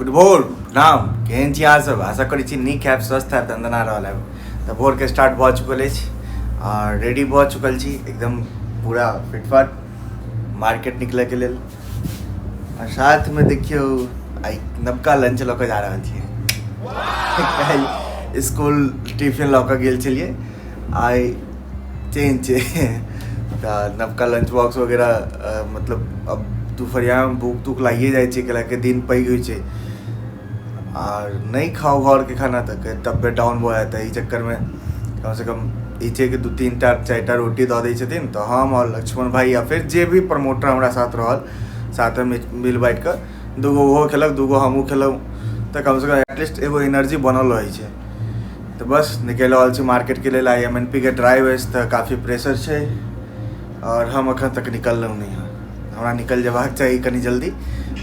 Good भोर, प्रणाम। केहन छी अहाँ सब? आशा करै छी नीक हैब, स्वस्थ हैब, दंदना रहल हैब। तऽ भोरके स्टार्ट भऽ चुकल अछि आ रेडी भऽ चुकल छी एकदम पूरा फिटफाट मार्केट निकलैके लेल। आ साथमे देखियौ आइ नवका लंच लऽ कऽ जा रहल छियै। काल्हि स्कूल टिफिन लऽ कऽ गेल छलियै, आइ चेंज छै तऽ नवका लंच बॉक्स वगैरह। मतलब अब दुपहरियामे भूख तूख लागिए जाइ छै, कैलाकि दिन पैघ होइ छै आर नहि खाउ घरके खाना तऽ तबियत डाउन भऽ जायत। एहि चक्करमे कमसँ कम ई छै कि दू तीन टा चारि टा रोटी दऽ दै छथिन, तऽ हम आओर लक्ष्मण भाइ या फेर जे भी प्रमोटर हमरा साथ रहल, साथमे मिल बाँटि कऽ दूगो ओहो खेलक, दूगो हमहूँ खेलहुँ, तऽ कमसँ कम एटलीस्ट एगो एनर्जी बनल रहै छै। तऽ बस निकलि रहल छी मार्केटके लेल। I am N पी के ड्राइव अछि तऽ काफी प्रेशर छै आओर हम एखन तक निकललहुँ नहि हँ। हमरा निकलि जेबाक चाही कनि जल्दी,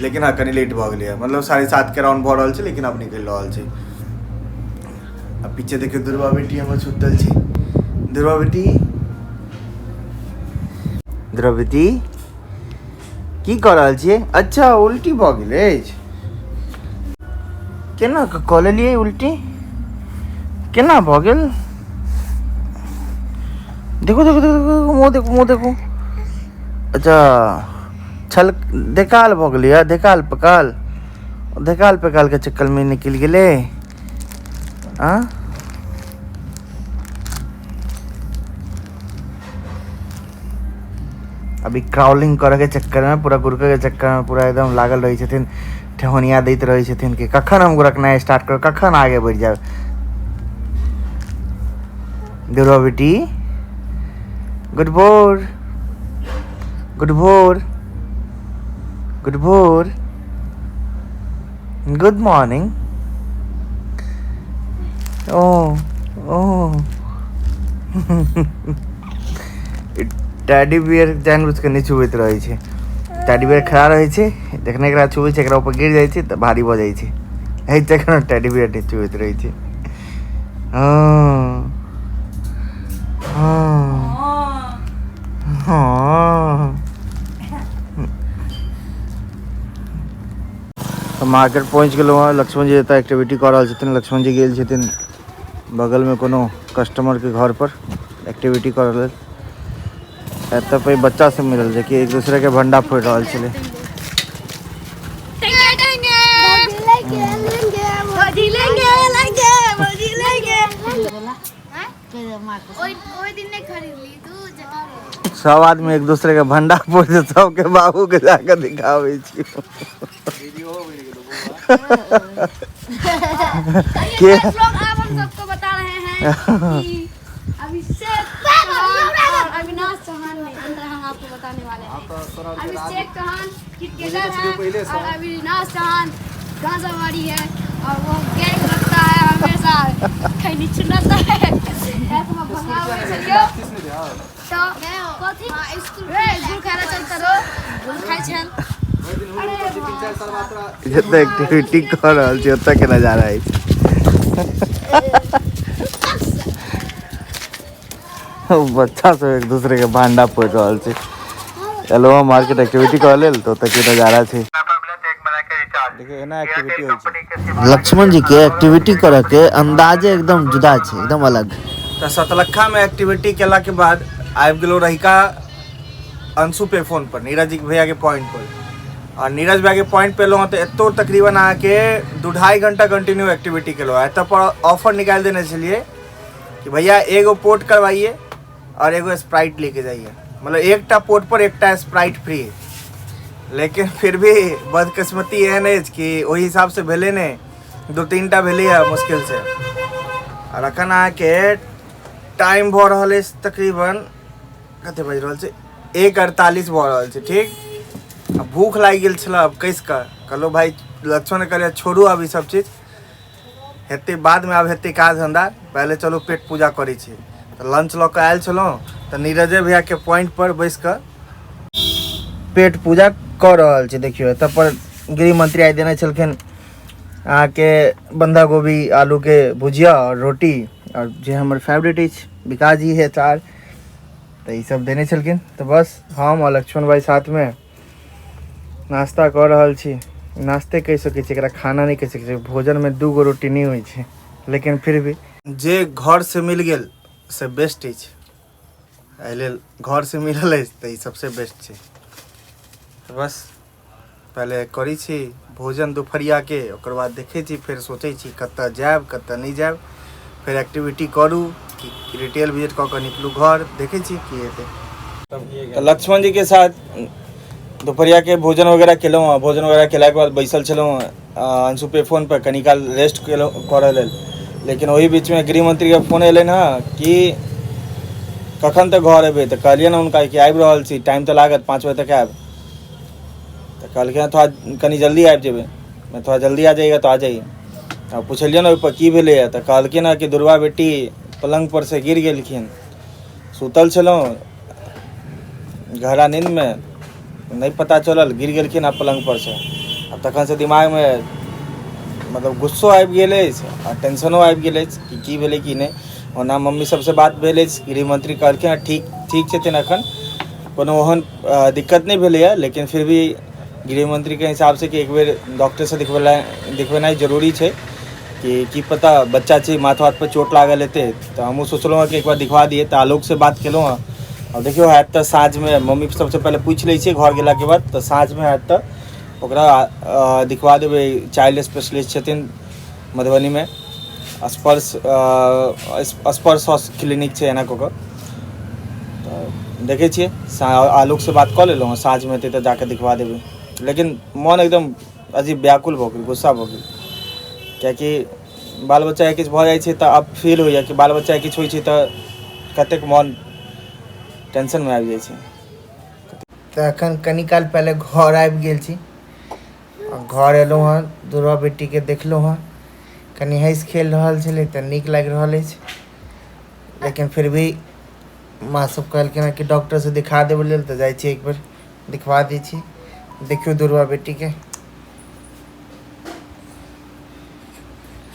लेकिन हँ कनि लेट भऽ गेलैए। मतलब 7:30के राउंड भऽ रहल छै, लेकिन आब निकलि रहल छी। आ पीछे देखियौ दुर्गा बेटी हमर सुतल छै। दुर्गा बेटी, दुर्गा बेटी की कऽ रहल छियै? अच्छा, उल्टी भऽ गेल अछि। केना कऽ कऽ लेलियै उल्टी? केना भऽ गेल? देखो देखो देखो देखो, मुँह देखो, मुँह देखो। अच्छा, छल देकाल भऽ गेलै, देकाल पकाल, देकाल पकाल के चक्कर में निकलि गेलै। आ अभी क्राउलिंग करऽ के चक्कर में, पूरा गुरके के चक्कर में पूरा एकदम लागल रहै छथिन, ठेहुनिया दैत रहै छथिन कि कखन हम गुरकनाइ स्टार्ट करब, कखन आगे बढ़ि जायब। दुर्गा बेटी, गुड भोर, गुड भोर, गुड भोर, गुड मॉर्निंग। ओ ओ टेडी बियर जानि बुझि कऽ नहि छुबैत रहै छै। टेडी बियर खड़ा रहै छै, जखने एकरा छुबै छै एकरा ऊपर गिर जाइ छै तऽ भारी भऽ जाइ छै। एहि चक्करमे टेडी बियर नहि छुबैत रहै छै। हँ हँ हँ। तऽ मार्केट पहुँच गेलहुँ हँ। लक्ष्मण जी एतऽ एक्टिविटी कऽ रहल छथिन। लक्ष्मण जी गेल छथिन बगलमे कोनो कस्टमरके घर पर एक्टिविटी करऽ लेल। एतऽ पे बच्चा सब मिलल जे कि एक दूसरे के भंडा फोड़ि रहल छलै। सब आदमी एक दूसरे के भंडा फोड़ सबके बाबू के जाके दिखाबै छी। के अब हम सबको बता रहे हैं कि अभिषेक चौहान और अविनाश चौहान में अंतर हम आपको बताने वाले हैं। अभिषेक चौहान क्रिकेटर है और अविनाश चौहान गांजावाड़ी है और वो गैंग रखता है, हमेशा खैनी चुनाता है। तो कथी रे गुड़ खाना चलता रो गुड़ खाइ छल। जतऽ एक्टिविटी कऽ रहल छी ओतऽ के नजारा अछि। बच्चा सब एक दूसरे के भांडा फोड़ि रहल छै। एलहुँ हँ मार्केट एक्टिविटी करऽ लेल तऽ ओतऽ के नजारा छै। देखियौ एना एक्टिविटी होइ छै। लक्ष्मण जी के एक्टिविटी करऽ के अंदाजे एकदम जुदा छै, एकदम अलग। तऽ सतलखा में एक्टिविटी केला के बाद आबि गेलहुँ रहिका अंशु पे फोन पर, नीरज जी भैया के पॉइंट पर। और नीरज भैया के पॉइंट पे एलहुँ तऽ एतौ तकरीबन अहाँके 2-2.5 घंटा कंटिन्यू एक्टिविटी केलहुँ। एतऽ पर ऑफर निकालि देने छलियै कि भैया एगो पोर्ट करवाइए और एगो स्प्राइट लेके जाइए, मतलब एकटा पोर्ट पर एकटा स्प्राइट फ्री। लेकिन फिर भी बदकिस्मती एहन अछि कि ओहि हिसाबसँ भेलै नहि, 2-3 टा भेलै मुश्किल से। और अखन अहाँके टाइम भऽ रहल अछि तकरीबन कते बाजि रहल छै, 1:48 भऽ रहल छै ठीक। आ भूख लागि गेल छलै आब कसि कऽ कहलहुँ भाइ लक्ष्मण कहलियै छोड़ू आब ई सब चीज हेतै बादमे, आब हेतै काज धन्धा, पहिले चलू पेट पूजा करै छी। तऽ लंच लऽ कऽ आयल छलहुँ तऽ नीरजे भैयाके पॉइंट पर बैस कऽ पेट पूजा कऽ रहल छी। देखियौ एतऽ पर गृहमंत्री आइ देने छलखिन अहाँके बन्धा गोभी आलूके भुजिया आओर रोटी, आओर जे हमर फेवरेट अछि विकास जी है अचार, तऽ ई सब देने छलखिन। तऽ बस हम आओर लक्ष्मण भाई साथमे नाश्ता कऽ रहल छी। नाश्ते कहि सकै छी एकरा, खाना नहि कहि सकै छी। भोजनमे 2 गो रोटी नहि होइ छै, लेकिन फिर भी जे घरसँ मिल गेल से बेस्ट अछि। एहि लेल घरसँ मिलल अछि तऽ ई सबसँ बेस्ट छै। बस पहिले करै छी भोजन दुपहरियाके, ओकर बाद देखै छी, फेर सोचै छी कतऽ जायब कतऽ नहि जायब, फेर एक्टिविटी करू कि रिटेल विजिट कऽ कऽ निकलू घर, देखै छी की हेतै। तऽ लक्ष्मण जीके साथ दुपहरियाके भोजन वगैरह केलहुँ हँ। भोजन वगैरह केलाके बाद बैसल छलहुँ अंशु पे फोन पर, कनी काल रेस्ट केलहुँ करऽ लेल, लेकिन ओहि बीचमे गृहमंत्रीके फोन एलनि हँ कि कखन तक घर एबै। तऽ कहलियनि हुनका कि आबि रहल छी, टाइम तऽ लागत, 5 बजे तक आयब। तऽ कहलखिन हँ थोड़ा कनि जल्दी आबि जेबै, मैं थोड़ा जल्दी आ जाइएगा तो आ जाइए। आ पुछलियनि ओहिपर की भेलैए, तऽ कहलखिन हँ कि दुर्गा बेटी पलङ्गपर से गिर गेलखिन, सुतल छलहुँ गहरा नींदमे, नहि पता चलल, गिर गेलखिन आब पलङ्गपर से। आब तखनसँ दिमागमे मतलब गुस्सो आबि गेल अछि आ टेंशनो आबि गेल अछि कि की भेलै की नहि। ओना मम्मी सबसँ बात भेल अछि, गृहमंत्री कहलखिन हँ ठीक ठीक छथिन, एखन कोनो ओहन दिक्कत नहि भेलैए, लेकिन फिर भी गृहमंत्रीके हिसाबसँ कि एक बेर डॉक्टरसँ दिखबेनाइ जरूरी छै कि की पता बच्चा छै, माथ वाथ पर चोट लागल हेतै। तऽ हमहूँ सोचलहुँ हँ कि एक बार दिखवा दियै। तऽ आलोकसँ बात केलहुँ हँ, आब देखियौ हैत तऽ साँझमे मम्मी सबसँ पहिले पूछि लै छियै घर गेलाके बाद, तऽ साँझमे हैत तऽ ओकरा दिखवा देबै। चाइल्ड स्पेशलिस्ट छथिन मधुबनीमे, स्पर्श स्पर्श क्लिनिक छै एना कऽ कऽ। तऽ देखै छियै, आलोकसँ बात कऽ लेलहुँ हँ, साँझमे हेतै तऽ जाकऽ दिखवा देबै। लेकिन मोन एकदम अजीब व्याकुल भऽ गेल, गुस्सा भऽ गेल, किएकि बाल बच्चाके किछु भऽ जाइ छै तऽ आब फील होइए कि बाल बच्चाके किछु होइ छै तऽ कतेक मोन टेंशनमे आबि जाइ छै। तऽ एखन कनी काल पहिले घर आबि गेल छी, घर एलहुँ हँ, दुर्गा बेटीके देखलहुँ हँ, कनि हँसि खेल रहल छलै तऽ नीक लागि रहल अछि। लेकिन फिर भी माँ सब कहलखिन हँ कि डॉक्टरसँ दिखा देबै लेल, तऽ जाइ छी एक बेर दिखवा दै छी। देखियौ दुर्गा बेटीके,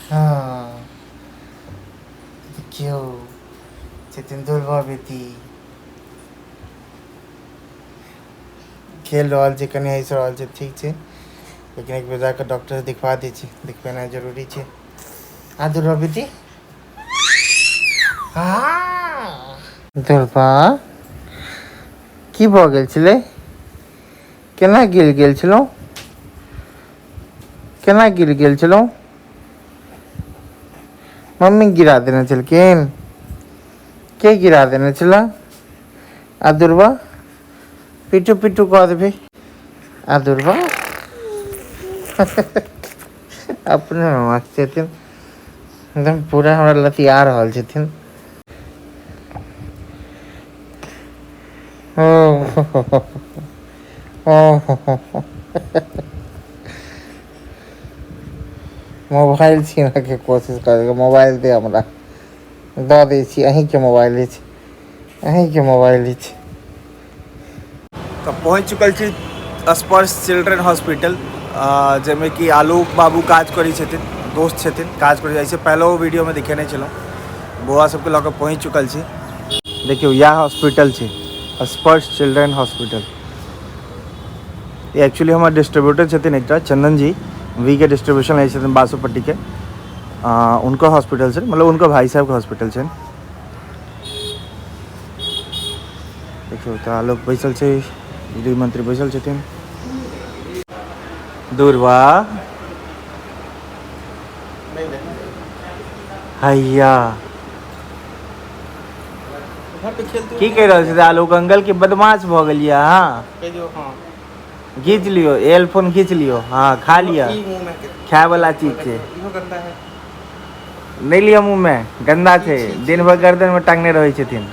हँ देखियौ छथिन दुर्गा बेटी, खेल रहल छै, कनि हँसि रहल छै, ठीक छै, लेकिन एक बेर जाकऽ डॉक्टरसँ दिखवा दै छी, दिखबेनाइ जरूरी छै। आ दुर्गा बेटी, हँ दुर्गा की भऽ गेल छलै, केना गिर गेल छलहुँ, केना गिर गेल छलहुँ? मम्मी गिरा देने छलखिन? के गिरा देने छल? आ दुर्गा पिटू पिटू कऽ देबै। आ दुर्गा अपने मस्त छथिन, एकदम पूरा हमरा लतिया रहल छथिन। ओ ओ मोबाइल छीनऽके कोशिश करैके, मोबाइल दे हमरा, दऽ दै छी, अहीँके मोबाइल अछि, अहीँके मोबाइल अछि। तऽ पहुँच चुकल छी स्पर्श चिल्ड्रन हॉस्पिटल, जाहिमे कि आलोक बाबू काज करै छथिन, दोस्त छथिन, काज करै छै। पहिलो वीडियोमे देखेने छलहुँ, बौआ सबके लऽ कऽ पहुँच चुकल छी। देखियौ इएह हॉस्पिटल छै, स्पर्श चिल्ड्रन हॉस्पिटल। ई एक्चुअली हमर डिस्ट्रीब्यूटर छथिन एकटा चंदन जी, वी के डिस्ट्रीब्यूशन लै छथिन बासोपट्टीके, हुनकर हॉस्पिटल छै, मतलब हुनकर भाई साहबके हॉस्पिटल छै। देखियौ तऽ आलोक बैसल छै, गृहमंत्री बैसल छथिन। दूरबा हैया की कहि रहल छै आलोक अंकल कि बदमाश भऽ गेलियै अहाँ? घीच लियो एल फोन, घीच लियो, हाँ खा लिअ, खाय वाला चीज छै, नहि लिअ मुँह में, गंदा छै, दिन भर गर्दन में टांगने रहै छथिन,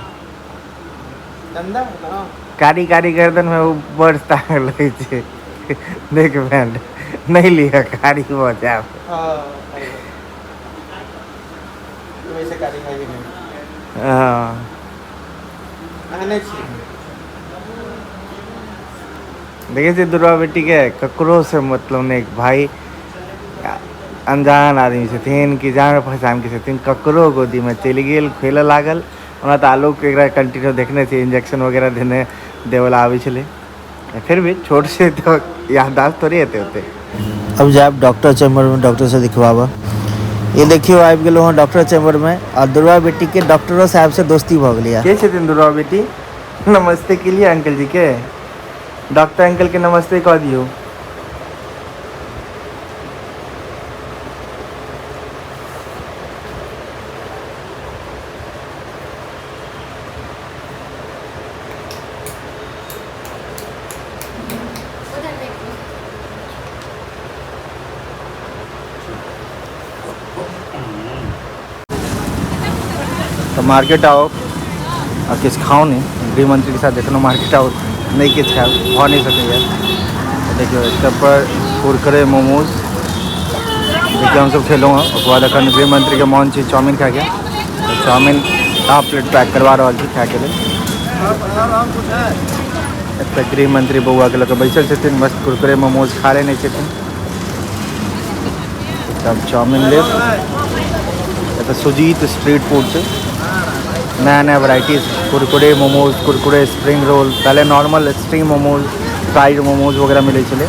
कारी कारी गर्दन में ओ बर्ड्स टांगल रहै छै। देख बैंड नहि लिअ, कारी भऽ जायब। हँ देखै छियै दुर्गा बेटीके ककरोसँ मतलब नहि, भाई अनजान आदमी छथिन कि जान पहचानके छथिन, ककरो गोदीमे चलि गेल, खेलऽ लागल। ओना तऽ आलोक एकरा कंटिन्यू देखने छै, इंजेक्शन वगैरह देने देवला आबै छलै, फिर भी छोट छै तऽ याददाश्त थोड़ी हेतै ओते। अब जायब डॉक्टर चैम्बर में, डॉक्टर से दिखवाबऽ। ये देखियो आबि गेलहुँ हँ डॉक्टर चैम्बर में आ दुर्गा बेटी के डॉक्टरो साहब से दोस्ती भऽ गेलै। के छथिन दुर्गा बेटी? नमस्ते के लिए अंकल जी के, डॉक्टर अंकल के नमस्ते कह दियौ। तो मार्केट आओ आ किछु खाउ नहि, गृहमंत्री के साथ जखनो मार्केट आओ नहि किछु खायब भऽ नहि सकैए। देखियौ एतऽ पर कुरकुरे मोमोज देखियौ हमसब खेलहुँ हँ। ओकर बाद अखन गृहमंत्री के मोन छै चाउमिन खायके, तऽ चाउमिन हाफ प्लेट पैक करवा रहल छी खायके लेल। एतऽ गृहमंत्री बौआके लऽ कऽ बैसल छथिन, मस्त कुरकुरे मोमोज खा लेने छथिन। तब चाउमिन लेब। एतऽ सुजीत स्ट्रीट फूड छै, नया नया varieties Kurkure momos, Kurkure spring roll. पहले normal stream momos, fried momos वगैरह मिलै छलै,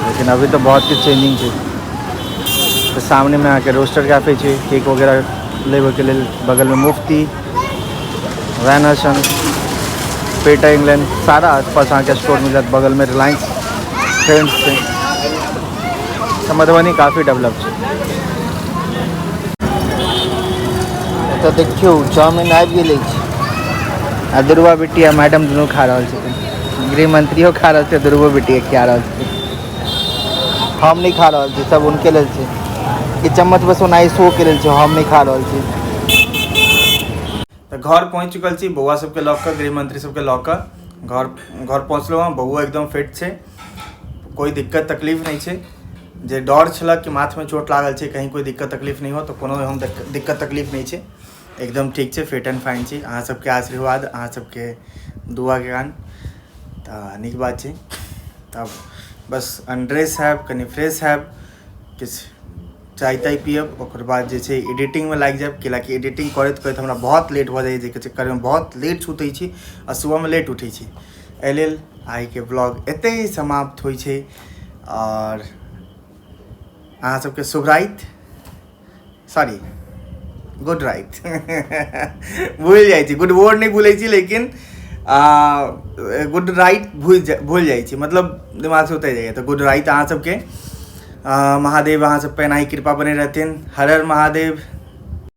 लेकिन अभी तऽ बहुत किछु चेंजिंग छै। तऽ सामनेमे अहाँके रोस्टर कैफे छै, केक वगैरह लेबैके लेल। बगलमे मुफ्ती, वैनसन, पेटा इंग्लैंड, सारा आसपास अहाँके स्टोर मिल जायत। बगलमे रिलायंस ट्रेंड्स छै। तऽ मधुबनी काफी डेवलप छै। एतऽ देखियौ चाउमिन आबि गेल अछि आ दुर्गा बेटी आ मैडम दुनू खा रहल छथिन। गृहमंत्रियो खा रहल छै, दुर्गो बेटी खिया रहल छथिन। हम नहि खा रहल छी, सब उनके लेल छै। ई चम्मच बस ओनाही शो के लेल छै, हम नहि खा रहल छी। तऽ घर पहुँच चुकल छी बौआ सबके लऽ कऽ, गृहमंत्री सबके लऽ कऽ घर पहुँचलहुँ हँ। बौआ एकदम फिट छै, कोइ दिक्कत तकलीफ नहि छै। जे डर छलक कि माथमे चोट लागल छै, कहीं कोइ दिक्कत तकलीफ नहि हो, तऽ कोनो एहन दिक्कत तकलीफ नहि छै, एकदम ठीक छै, फिट एंड फाइन छी। अहाँ सबके आशीर्वाद, अहाँ सबके दुआके कारण तऽ नीक बात छै। तब बस अनड्रेस हैब, कनि फ्रेश हैब, किछु चाय ताय पियब, ओकर बाद जे छै एडिटिंगमे लागि जायब। कैलाकि एडिटिंग करैत करैत हमरा बहुत लेट भऽ जाइए, जाहिके चक्करमे बहुत लेट सुतै छी आ सुबहमे लेट उठै छी। एहि लेल आइके ब्लॉग एतहि समाप्त होइ छै। आओर अहाँ सबके शुभ राति, सॉरी गुड राति, भूलि जाइ छी, गुड वर्ड नहि भूलै छी, लेकिन गुड राइट भूलि जाइ छी, मतलब दिमागसँ उतरि जाइए। तऽ गुड राति अहाँ सबके। महादेव अहाँ सब पे एनाही कृपा बने रहथिन। हर हर महादेव,